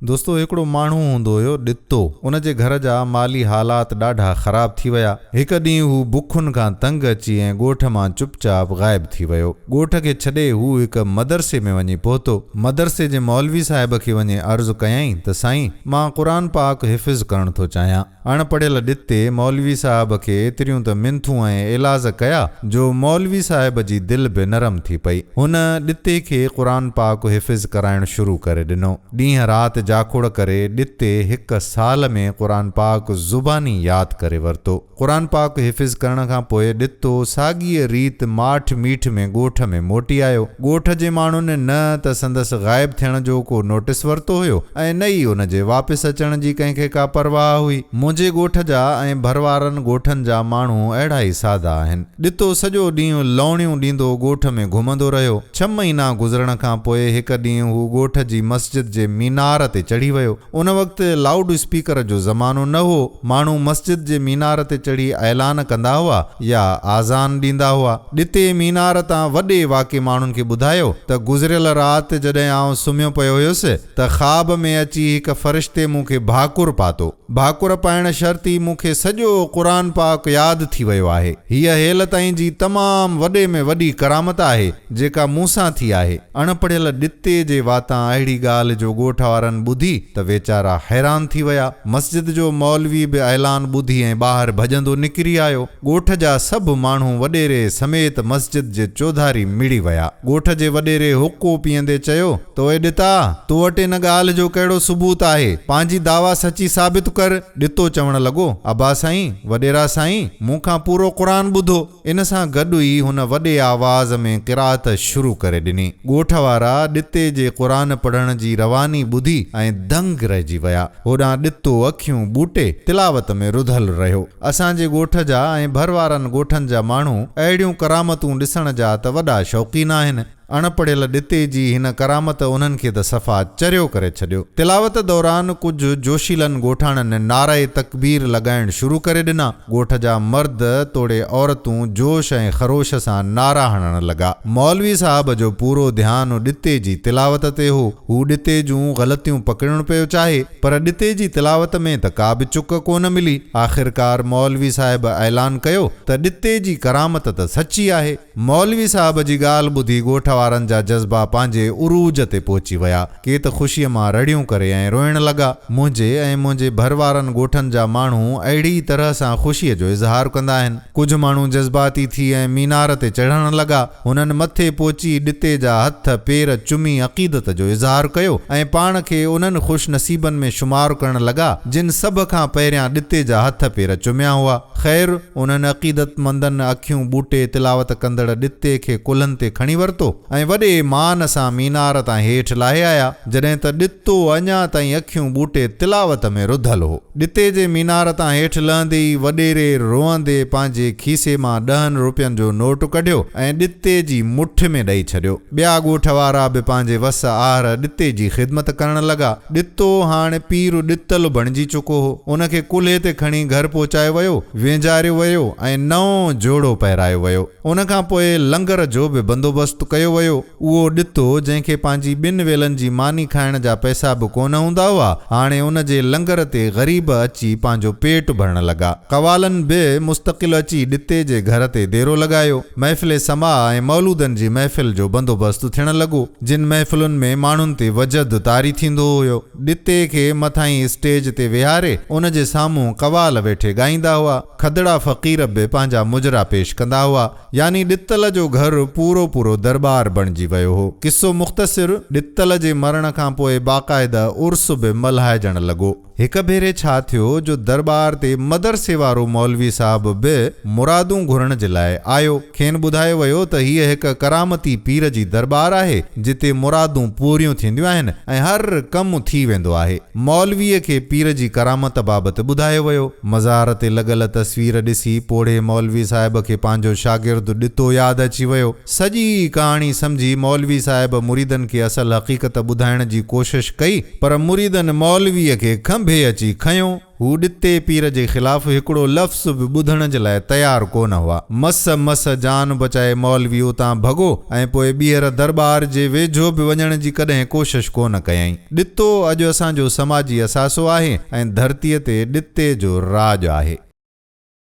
دوستو هڪڙو ماڻهو هوندو هيو ڏتو. ان جي گهر جا مالي حالات ڏاڍا خراب ٿي ويا. هڪ ڏينهن هو بکن کان تنگ اچي ۽ ڳوٺ مان چپ چاپ غائب ٿي ويو. ڳوٺ کي ڇڏي هو هڪ مدرسي ۾ وڃي پهتو. مدرسي جي مولوي صاحب کي وڃي عرض ڪيائين ته سائين مان قرآن پاڪ حفظ ڪرڻ ٿو چاهيان. اڻ پڙهيل ڏتي مولوي صاحب کي ايتريون ته منٿون ۽ ايلاز ڪيا جو مولوي صاحب جي دل به نرم ٿي پئي. هن ڏتي کي قرآن پاڪ حفظ ڪرائڻ شروع ڪري ڏنو. ڏينهن رات جاکوڙ ڪري ڏتي هڪ سال ۾ قرآن پاڪ زباني ياد ڪري ورتو. قرآن پاڪ حفظ ڪرڻ کان پوء ڏتو ساڳيء ريت ماٺ ميٺ ۾ ڳوٺ ۾ موٽي آيو. ڳوٺ جي ماڻهن نه ته سندس غائب ٿيڻ جو ڪو نوٽس ورتو هيو ۽ نه ئي ان جي واپس اچڻ جي ڪنهن کي ڪا پرواهه هئي. منهنجي ڳوٺ جا ۽ ڀروارن ڳوٺن جا ماڻهو اهڙا ئي سادا آهن. ڏتو سڄو ڏينهن لوڻيون ڏيندو ڳوٺ ۾ گهمندو رهيو. ڇهه مهينا گذرڻ کان پوء هڪ ڏينهن هو ڳوٺ جي مسجد جي مينار تي چڙهي ويو. ان وقت لائوڊ اسپيڪر جو زمانو نه هو. ماڻهو مسجد جي مينار تي چڙهي اعلان ڪندا هئا يا آذان ڏيندا هئا. ڏتي مينار تان وڏي واڪي ماڻهن کي ٻڌايو ته گذريل رات جڏهن آئون سمهيو پيو هيس ته خواب ۾ اچي هڪ فرشتي مون کي ڀاڪر پاتو. ڀاڪر پائڻ شرط ئي مون کي سڄو قرآن پاڪ ياد ٿي ويو آهي. هيء هيل تائين جي تمام وڏي ۾ وڏي ڪرامت آهي، جيڪا مون سان ٿي آهي. اڻ پڙهيل ڏتي جي واتان اهڙي ڳالهه جو ڳوٺ وارن ٻڌي ته ويچارا حيران ٿي ويا. مسجد جو مولوي به اعلان ٻڌي ۽ ٻاهر ڀڄندو نڪري آيو. ڳوٺ جا سڀ ماڻهو وڏيري سميت مسجد جي چوڌاري مڙي ويا. ڳوٺ جي وڏيري حقو پيئندي چيو ته اي ڏتا! تو وٽ ان ڳالهه جو ڪهڙو ثبوت آهي؟ پنهنجي دعويٰ سچي ثابت ڪر. ڏتو چوڻ لڳو، ابا سائين! وڏيرا سائين! مون کان پورو قرآن ٻڌو. ان سان گڏ ئي هن وڏي آواز ۾ قرائت شروع ڪري ڏني. ڳوٺ وارا ڏتي جي قرآن پڙهڻ جي رواني ٻڌي ۽ دنگ رهجي ويا. هوڏانهن ڏتو اکيون ٻوٽي تلاوت ۾ رڌل رهيو. اسان جي ڳوٺ جا ۽ ڀر وارن ڳوٺن جا ماڻهو اهڙيون ڪرامتون ڏسڻ جا ته وڏا شوقين آهن. اڻ پڙهيل ڏتي جي هن ڪرامت انهن کي ته صفا چريو ڪري ڇڏيو. تلاوت دوران ڪجهه جوشيلن ڳوٺاڻن نعره تڪبير لڳائڻ شروع ڪري ڏنا. ڳوٺ جا مرد توڙي عورتون جوش ۽ خروش سان نعرا هڻڻ لڳا. مولوي صاحب جو پورو ڌيان ڏتي جي تلاوت تي هو. هو ڏتي جون غلطيون پڪڙڻ پيو چاهي. پر ڏتي جي تلاوت ۾ ته ڪا به چڪ ڪونه ملي. آخرڪار مولوي صاحب اعلان ڪيو ته ڏتي جي ڪرامت ته سچي آهي. مولوي صاحب جي ڳالهه ٻڌي ڳوٺ وارن جا جذبا پنهنجي عروج تي پهچي ويا. ڪي ته خوشيء مان رڙيون ڪري ۽ روئڻ لڳا. منهنجي ۽ منهنجي ڀر وارن ڳوٺن جا ماڻهو اهڙي ئي طرح سان خوشيء جو اظهار ڪندا آهن. ڪجهه ماڻهو جذباتي ٿي ۽ مينار تي چڙهڻ لڳا. هنن مٿي پهچي ڏتي جا هٿ پير چمي عقيدت جو اظهار ڪيو ۽ پاڻ کي انهن خوش نصيبن ۾ شمار ڪرڻ لڳا، جن سڀ کان پهريان ڏتي جا هٿ پير چميا هئا. خير، انهن عقيدتمندن اکيون ٻوٽي تلاوت ڪندڙ ڏتي کي ڪلهن تي کڻي ورتو ۽ وڏي مان سان مينار تان هيٺ لاهي آيا، جڏهن ته ڏتو اڃا تائين اکيون ٻوٽي تلاوت ۾ رڌل هو. ڏتي جي مينار تان هيٺ لهندي ئي وڏيري روئندي پنهنجي کيسي مان ڏهن روپين جو نوٽ ڪڍيو ۽ ڏتي جي مٺ ۾ ڏئي ڇڏيو. ٻيا ڳوٺ وارا به پنهنجي وس آهر ڏتي جي خدمت ڪرڻ لڳا. ڏتو هاڻ پير ڏتل بڻجي چڪو هو. ان کي ڪلهي تي کڻي گهر پهچايو ويو، وينجاريو ويو ۽ نئون جوڙو پهرايو ويو. ان کان پوء لنگر جو به بندوبست ڪيو ويو. اهو ڏتو، جنهن کي پنهنجي ٻن ويلن جي ماني کائڻ جا پئسا به ڪونه هوندا هئا، هاڻي ان جي لنگر تي غريب اچي پنهنجو پيٽ ڀرڻ لڳا. قوالن به مستقل اچي ڏتي جي گهر تي ديرو لڳايو. محفل سماع ۽ مولودن جي محفل جو بندوبست ٿيڻ لڳو، جن محفلن ۾ ماڻهن تي وجد طاري ٿيندو هيو. ڏتي کي مٿاهين اسٽيج تي ويهاري ان جي سامهون قوال ويٺي ڳائيندا هئا. کدڙا فقير به پنهنجا مجرا پيش ڪندا هئا. يعني ڏتل جو گهر پورو پورو درٻار بڻجي ويو هو. قصو مختصر، ڏتل جي مرڻ کان پوء باقاعده عرس به ملهائجڻ لڳو. هڪ ڀيري ڇا ٿيو جو درٻار تي مدرسي وارو مولوي صاحب به مرادون گهرڻ جي لاء آيو. کين ٻڌايو ويو ته هيء هڪ ڪرامتي پير جي درٻار آهي، جتي مرادون پوريون ٿينديون آهن ۽ هر ڪم ٿي ويندو آهي. مولويء کي پير جي ڪرامت بابت ٻڌايو ويو. مزار تي لڳل تصوير ڏسي پوڙهي مولوي صاحب کي پنهنجو شاگرد ڏتو ياد اچي ويو. سڄي ڪهاڻي سمجهي مولوي صاحب مريدن کي اصل حقيقت ٻڌائڻ جي ڪوشش ڪئي پر مريدن مولويء کي کنڀي. کنڀي اچي کنيو. هو ڏتي پير جي خلاف هڪڙو لفظ به ٻڌڻ جي لاء تيار ڪو نه هئا. مس مس جان بچائي مولوي اتان ڀڳو ۽ پوء ٻيهر درٻار جي ويجهو به وڃڻ جي ڪڏهن ڪوشش ڪو نه ڪيائين. ڏتو اڄ اسان جو سماجي اثاثو آهي ۽ ڌرتيء تي ڏتي جو راڄ آهي.